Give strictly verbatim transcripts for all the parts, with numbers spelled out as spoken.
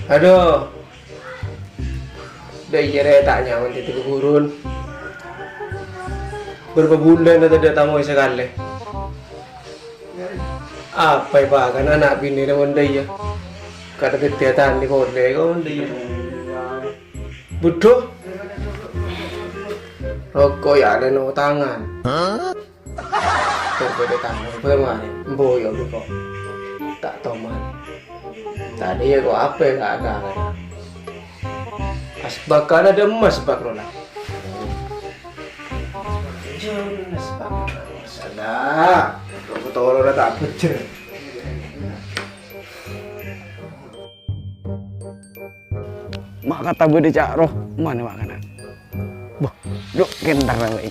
Adhu. Dâ' iyâ rè ta' nyaman dhâddhi pagurun. Bârâmpa bulân tadâ' tamoy sakalè. Apa èpakana ana' binè rè mon dâ' iyâ? Kadhâddhiyân polè ko mon dâ' iyâ. Budhu. Roko' yâ lè notangan. Tur bâdâ tamoy bârâmpa marè, embu yâ bi' ko'. Ta' toman. Tadâ' iyâ ko' apa ghâ-ghâghâna. Asbâkana dâ' emmas bâk rola. Jân asbâk rola. Salah. Roko' tolora ta' bhâjjher. Ma' kata bâdâ ca' roh, mana ma' kana? Boh, duk kentar bhâi.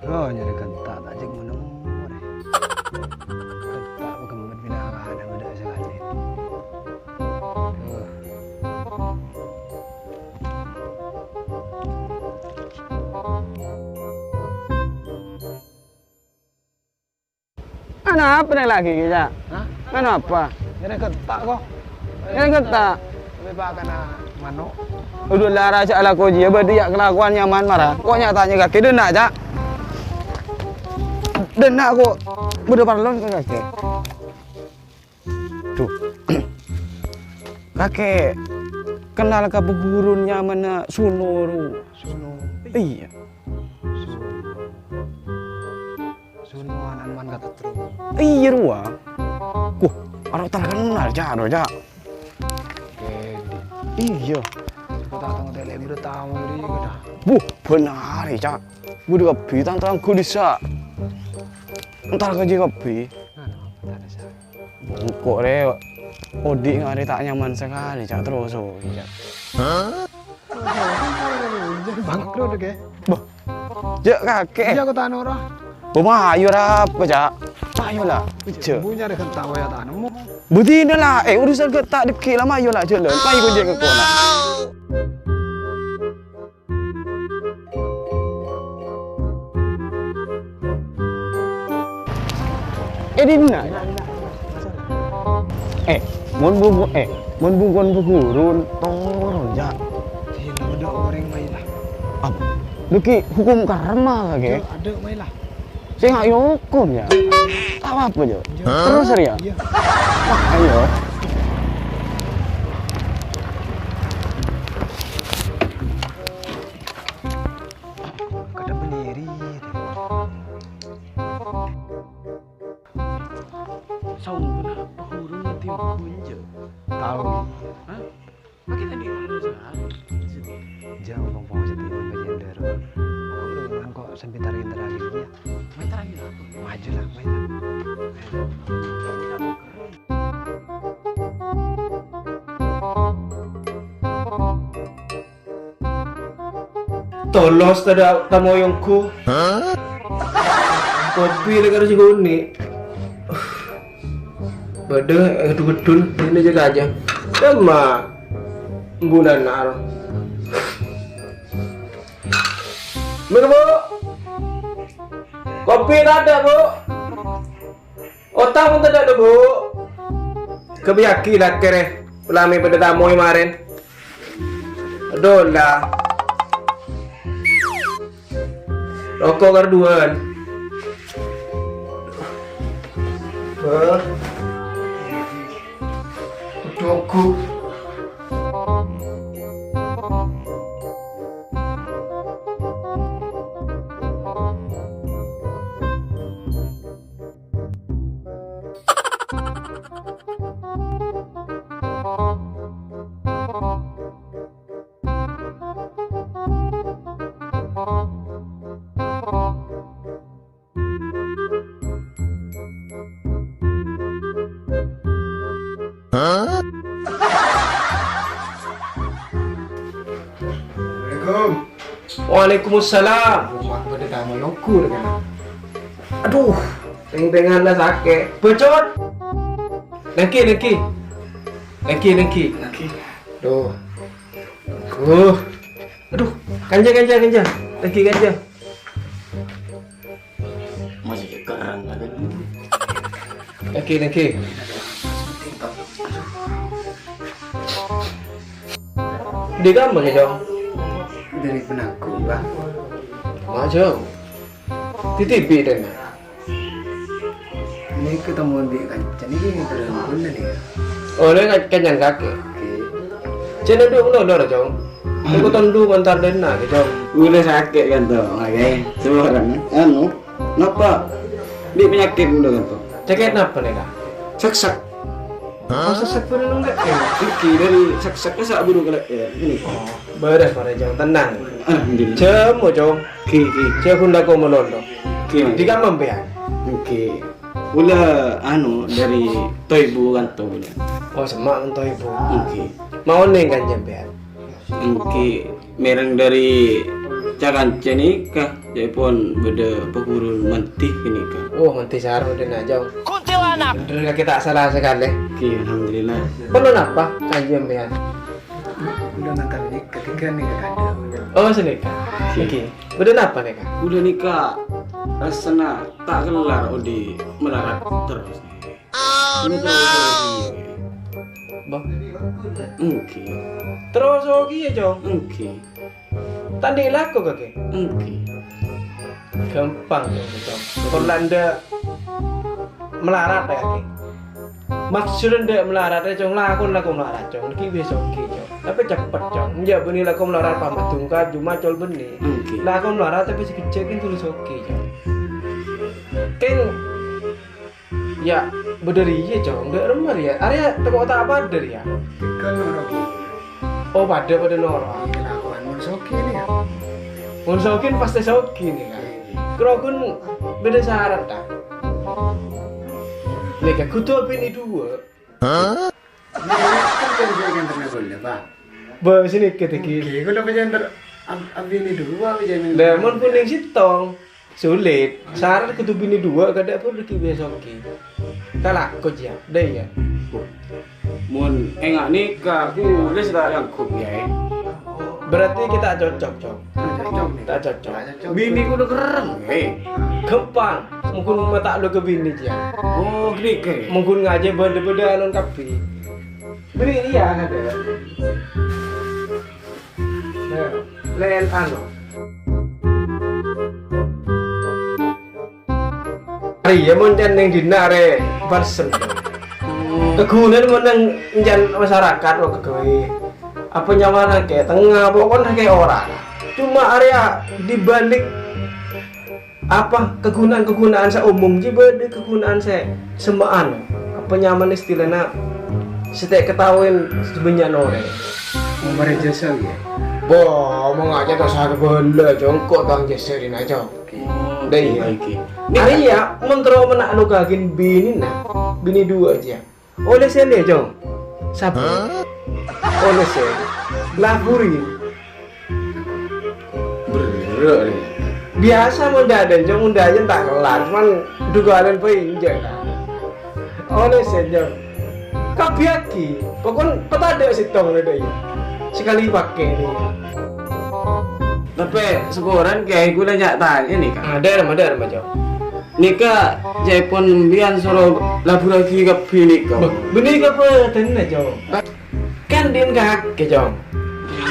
Oh, nyarè genta' ta' cè' mon-nemmo rè. Genta' paghemmet binakana bâdâ sakalè. Duh. Anu apa nè lagi, Ca'? Hah? Anu apa? Nyarè genta' ko'. Nyarè genta'. Lebbi pakana mano'. Uduh lara ca' lako jiyâ bâdâ yâ kalakowan nyaman mara. Ko' nyatanya kakè dâ' enna', Ca'. Dâ' enna' ko' bâdâ parlo ko' kakè. Duh. Kakè kennal ka pagurun nyamana Suno, ro. Suno. Iyâ. Suno. Suno ana'na Man Katetro. Iyâ, rowa. Wah, aro terkenal, Ca', ro, Ca'. Gede. Iyâ. Coba tak tengok tele, buru tahu diri kita. Buh, bhender, Ca'. Buru kabbhi tang-tang gulisa. Entar ka jiyâ kabbhi. Anu, apa tadi, Sa? Engko' rè, odi' ngarè ta' nyaman sakalè, Ca', terros, oh, Ca'. Bangkrut, oke. Bâh, jâ' kakè. Iyâ, ko' ta' noro'. Bâh, mayu ra apa, Ca'? Mayu la. Ijâ. Bu nyarè genta' waya ta' nemmo. Budina la, eh, urusan genta' dhâggi' la, mayu la, jhâlân. Mayu ko' jâ' ka kona. Eh, dinna'? Eh, mon bu-, eh, mon bungkona pagurun, toron, Ca'. Dina bâdâ orèng maèla. Apa? Lagi hukum karma, kakè? Adâ' maèla. Sè nga' èokom, Ca'. Apa, apa, Jo? Terros, rè, yâ? Iyâ. Wah, ayo. Kadhâng bânnè rè. Saongghuna pagurun ngadhi ghunja. Tao. Hah? Pakai tadi anu sehari. Jauh ngomong sedih, ngomong jender. Ngomong kok sebentar yang terakhir ya. Main terakhir apa? Maju lah, main lah. Tolos tadâ' tamoy ongghu. Kopi lè karè sè ghunè'. Bâdâ, eh, ghâdhu-ghâdhun, ini jaga aja. Emma, bulan naro. Mir, Bu. Kopi tadâ', Bu. Otang pon tadâ' dâ, Bu. Kabbhiyâghi lakè rè. Ulamè padâ tamoy marèn. Adoh, la. Roko' karduwân. Bâh. Kodhu ongghu. Assalamualaikum. Waalaikumsalam. Omah padâ tamoy ongghu rè kana. Aduh, teng-tengan la sakè'. Bacot. Nènggi, nènggi. Lagi, lagi. Lagi. Duh. Duh. Aduh, kanja, kanja, kanja. Lagi, kanja. Masih kekerang ada. Lagi, lagi. Di kamar ya, Jong? Dari penangku, Bang. Mak, Jong. Di T V dan. Ini ketemu di kanca ini terus nih. Oh, ini kan kenyang kaki. Oke. Jangan dulu, dulu, Jong. Aku tondu mantar dena, Jong. Udah sakit kan tuh, makanya. Semua orang, anu, napa? Di penyakit dulu kan tuh. Sakit napa nih, Kak? Seksek. Oh, seksek pun enggak ya? Iki dari seksek ke sak buru kele-, ya, ini. Oh, beres, beres, Jong. Tenang. Alhamdulillah. Jemo, Jong. Oke, oke. Saya pun laku menolong. Oke. Di kamar sampean? Oke. Kula, anu, dari Toibu kan tuh, kula. Oh, semak kan Toibu. Oke. Mau neng kan sampean? Èngghi mèreng dhâri ca-kanca nèka, ca'èpon bâdâ pagurun manti ghânèka. Oh, manti sareng dhâ' na', Jong. Kuntilanak. Bhendher, kakè ta' sala sakalè. Oke, alhamdulillah. Parlo napa, Kanjeng sampèyan? Udah ngantar nèka, tiga nèka ada. Oh, sanèka. Oke. Oke. Bâdâ napa nèka? Udah nèka, rassana ta' kellar odi malarat terros. Oh, no. Bâh. Èngghi. Terros kèya, Cong? Èngghi. Ta' andi' lako, kakè? Èngghi. Ghâmpang, Cong. Pola enda' malarat, yâ, kakè. Maksud enda' malarat, yâ, Cong, lako-lako malarat, Cong. Ghi' bisa ghi', Cong. Tapè cepet, Cong. Enjâ' bânnè lako malarat, pamadung ka, coma col bânnè. Èngghi. Lako malarat, tapè sakejjhâ' kan terros kèya, Cong. Kèng Yâ, bâdâ rèya, Cong. Dâ' remma rèya. Arèya tako' ta' padâ rèya. Kan noro' ghi. Oh, padâ, padâ noro'. Iyâ, lakowan mon soghi nèka. Mon soghi pastè soghi nèka. Iyâ. Kèra ghun bâdâ sarat, ta? Nèka kodhu abinè duwâ'. Hah? Nèka kan jârèya èntar na kaulâ, Pak. Bâh, sini kèta ghi. Oke, kaulâ pajhât èntar ab-, abinè duwâ', pajhât èntar. Lah, mon kuning sèttong. Sulit. Sarat kodhu binè duwâ', kadhâ' pon rèki bisa oke. Talako, Jiyâ. Dâ' iyâ. Mon enga' nèka, aku wis ta' nyanggup, yâ. Berarti kita cocok, Cong. Ta' cocok nèka. Ta' cocok. Ta' cocok. Binè kodhu kerrèng, eh. Ghâmpang. Mungkin mata lu ke binè, Jiyâ. Oh, gede, gede. Mungkin ngajè bâdâ-bâdâ anu kabbhi. Beri iyâ, ada. Nah, lèn anu. Arèya mon can neng dinna' arè balsem. Kaghunana mon neng can masyarakat, oh, kagawè. Apa nyawana kè tengnga, pokokna kè ora. Cuma arèya di balik Apa kaghunaan-kaghunaan sè omong jiyâ bâdâ kaghunaan sè semma'an. Apa nyamana istilana sè ta' èkataowè sè bânnya' orèng? Marè jasa, yâ? Bo, omong aja ta' usah kabâlâ, Cong. Engko' tang jasa rèna, Cong. Oke. Dâ' iyâ. Oke. Arèya, mon terro mennang lo kagin binèna, binè duwâ' jiyâ. Ollè sèlè, Cong. Sabbhân. Hah? Ollè sèlè. Laburi. Berrâ' rè. Biyasa mon dâdân, Cong, mon dâdân ta' kellar, cuman dugalân bhâi enjâ', ta. Ollè sèlè, Cong. Kabbhi aghi. Pokon patadâ' sèttong rè, dâ' iyâ. Sakalè èpakè rè. Tapè saporana, Kèyaè, kaulâ nya' tanya nèka. Adâ' rèma, adâ' rèma, Cong. Nèka ca'èpon sampèyan soro laburraghi kabbhi nèka. Bâh, bânnè kabâdâ'ânna, Cong. Kan dhin kakè, Cong.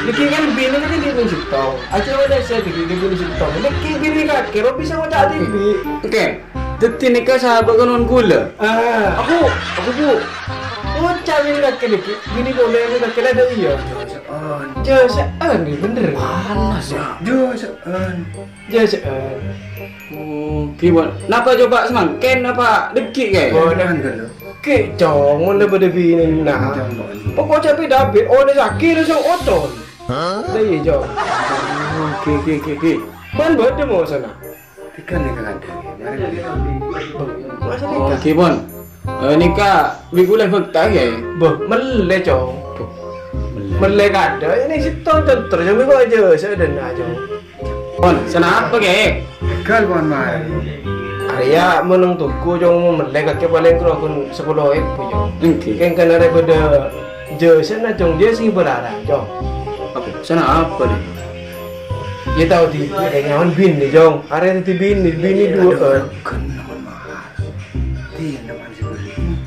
Nèkè kan binè kan dhin sèttong. Aja olè sè dhi-, dhi-, binè sèttong. Nèkè binè kakè, lo bisa ngoca' dhibi'. Oke. Dhâddhi nèka sabâ' kanon kaulâ. Ah. Aku, aku, Bu. Ngoca' binè kakè nèkè. Binè polè binè kakè la dâ' iyâ. Jâ' sè'an, bhender. Panas, yâ. Jâ' sè'an. Jâ' sè'an. Oh, ghi, Bon. Napa coba samangkèn apa dâgghi', Kè? Kè', Cong, mon la bâdâ binèna. Pokok jâ' bhidhâ, bi' olè sakè' langsung ocol. Hah? Lah iyâ, Cong. Oke, oke, oke, oke. Bân bâdâ mosona. Tiga nih kan ada. Mari. Masa tiga? Oke, Bon. Eh, nèka bi' kaulâ bhâkta, yâ? Bâh, mellè, Cong. Mellè. Mellè kadâ', ini sèttong conter, Cong, kok aja, sè dâna, Cong. Pon, sanapa, Kè? Ghâl, pon, Mar. Arèya meneng toko, Cong, mellè kakè palèng kèra ghun sapolo èbu, Cong. Èngghi. Kèng kan arè bâdâ Jâ, sèna, Cong, jâ sè bârârâ, Cong. Apa? Sèna apa, Dè? Yâ, tao dhibi', rè, nyaman binè, Cong. Arèya dhâddhi binè, binè duwâ'ân.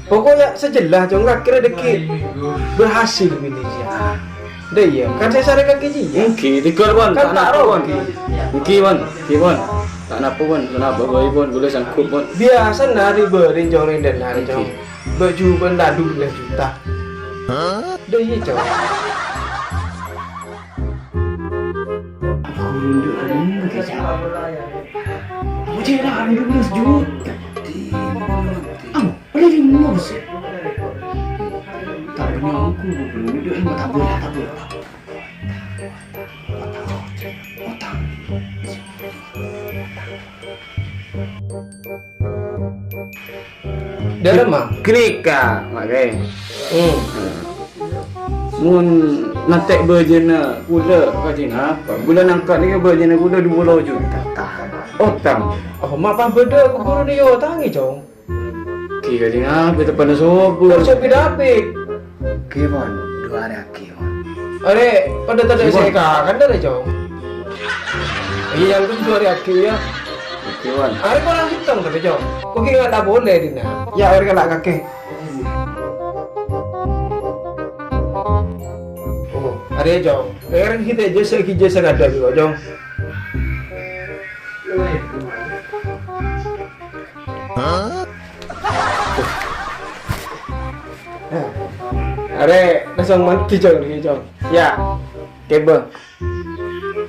Pokoknya sejelas, Cong, kakè rè dhâggi' berhasil binè jiyâ. Dâ' iyâ, kan sè sarè kakè jiyâ. Èngghi, teggâl, pon. Kan ta' napa, pon. Èngghi, pon. Èngghi, pon. Ta' napa, pon. Ta' napa bhâi, pon. Kaulâ sanggup, pon. Biyasana rè-bâri, Cong, rè-, dâ' arè, Cong. Èngghi. Bâjhu pon tadhung lèma juta. Dâ' iyâ, Cong. Aku nunduk ke mana, Kak? Aku cek lah, ada dua belas juta. Amo, ada lima belas. Tak punya aku, aku nunduk, tak boleh, tak boleh. Dâlem, Ma'. Ghânèka, Ma' Kaè. Hmm. Mon nantè' bâjâna kaulâ, kajjhâ' napa? Bulân angka' nèka bâjâna kaulâ dua puluh juta. Otang. Oh, ma' pabâdâ kuburun èotangè, Cong. Ghi, kajjhâ' napa, teppa'na sobur. Kok sè bidhâ apè'? Ghi, pon, dua hari lagi, pon. Arè, padâ tadâ' sè èkakan dâ' rè, Cong. Iyâ, yang itu dua hari lagi, ya. Oke, pon. Arè korang sèttong tadâ', Cong. Kok ghi' nggak boleh, Dina? Ya, arè kala kakè. Oh, arè, Cong. Ereng kita aja segi jasa ada juga, Cong. Arè, langsung mandi, Cong, nèka, Cong. Ya, kèbâ.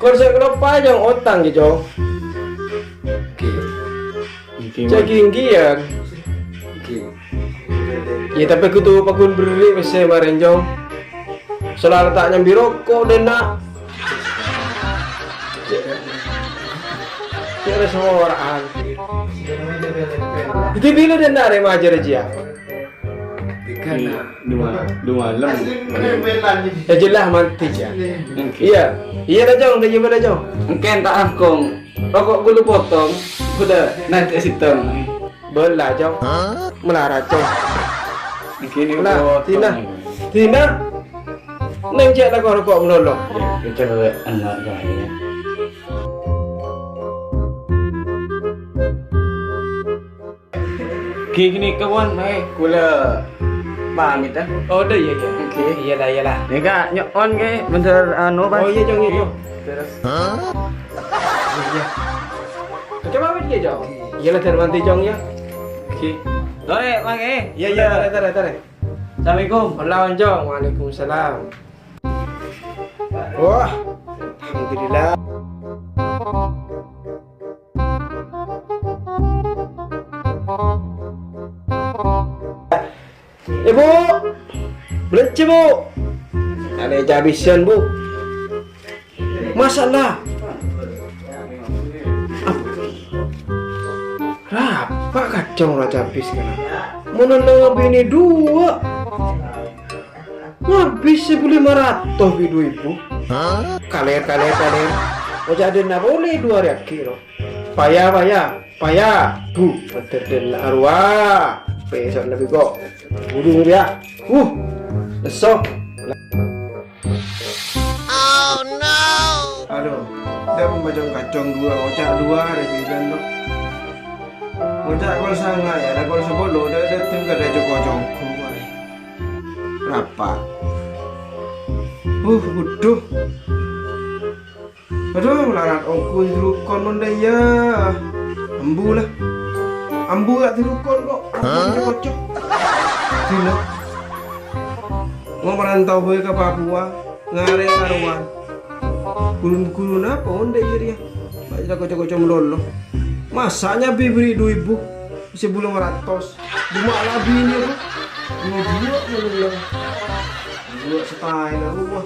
Kor sè kaloppaè, Cong, otang, Cong. Oke. Oke, Cak Wan. Ginggian. Oke. Ya, tapè kodhu paggun berri' pèssè marèn, Cong. Soalnya ta' nyambi roko', dâna. Kira suaraan. Jadi bila dâna arè majâr aja. Dua, dua malam. Ya jelas mandi ya. Oke. Iya. Iya lah, Cong, udah gimana, Cong? Engkèn ta' langkong. Roko' kaulâ potong. Udah nanti situ. Bella, Cong. Melarat, Cong. Iki ni Nah, potong. Tina. Tina. Neng cek lah kok roko' melolo. Ya, kita anak saya. Ghi, ghânèka, pon, eh, kaulâ pamit, ah. Oh, dâ', iyâ, iyâ. Oke. Iyâ lah, iyâ lah. Nèka, nyo'on, ghi, bhender, anu, Pak. Oh, iyâ, Cong, iyâ, Cong. Terros. Iyâ, iyâ. Oke, pamit, iyâ, Cong. Iyâ lah, Darmanti, Cong, ya. Oke. Torè, Pak, eh. Iyâ, iyâ, torè, torè, torè. Assalamualaikum. Waalaikumsalam, Cong. Waalaikumsalam. Wah, alhamdulillah. Eh, Bu. Belanja, Bu. Ada cabisan, Bu. Masalah. Rapa kacong la cabis kana? Mon nang binè dua. Ngabis sèbu lèma ratos bi' dua èbu. Kalèr, kalèr, kalèr. Oca' dâna polè dua arè aghi', no. Paya, paya, paya. Bu, beter dâna arowa. Pèsok lebbi kok. Buru ngabiyâ. Uh, lesso. Aduh, dâ' pembacong kacong dua, oca' dua arè bisan, no. Oca' kol sanga, ya, la kol sapolo, dâ', dâ', dâ', dâ', joko-joko, wae. Rapa? Uh, waduh. Aduh, melarat ongku rukon mon dâ' iyâ. Ambu la. Ambu la rukon kok. Ambu Hah? Kocok. Dina. Mau merantau bhâi ka Papua, ngarè karowan. Guru-guru napa mon dâ' iyâ rèya? Bâ' la kocok-kocok melolo. Masa' nyabis bâri' dua èbu, sèbu lèma ratos. Duma' la binè, Bu. Dua-dua melolo. Dua setahun la rumah.